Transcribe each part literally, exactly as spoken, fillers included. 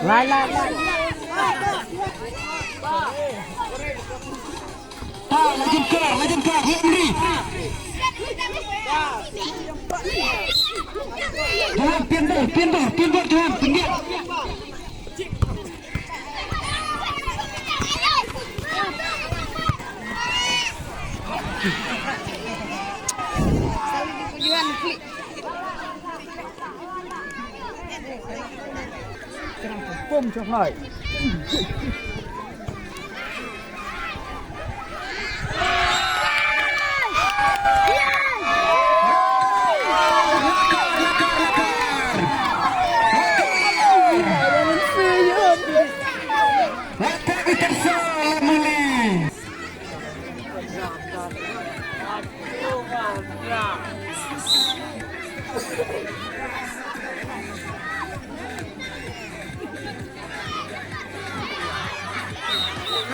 Lai, lai, lai. Ah, la jin kar, la jin kar, la jin kar. Jahan, pynbor, pynbor, pynbor, jahan, pynbor.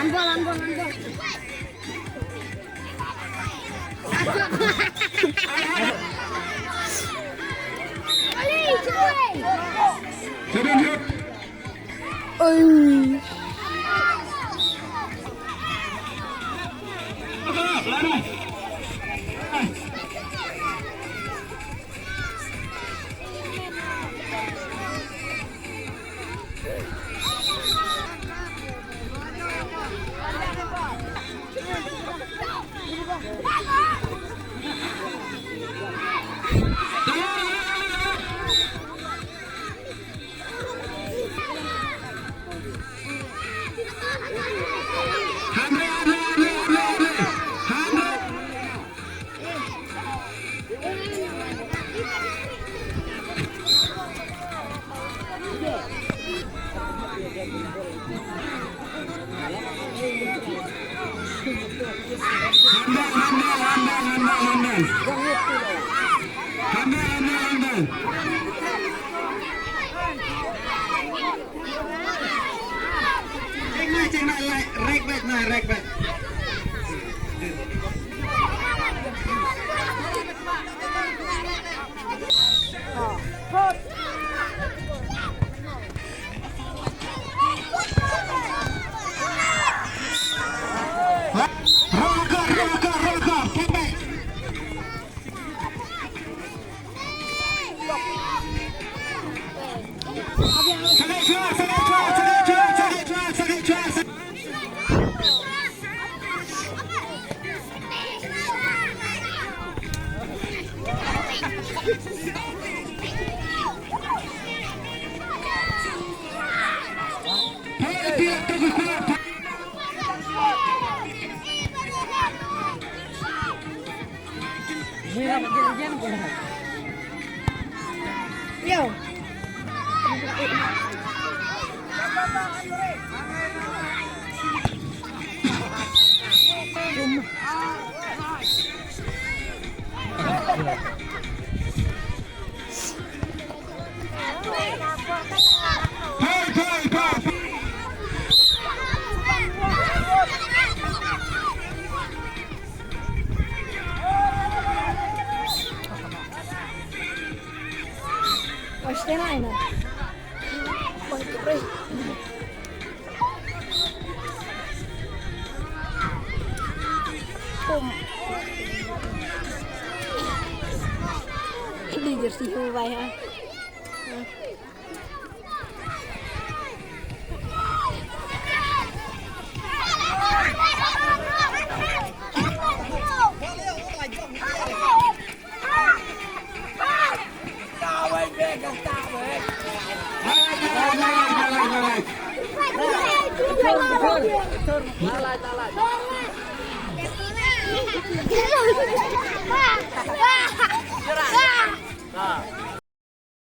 Handball, handball, handball. Oi. Handal, handal, handal, handal, handal. Handal, handal, handal. Check na, check na, like, rek bet na, rek bet. Roka, roka, roka, come back. Ini jersey Hawaii ha.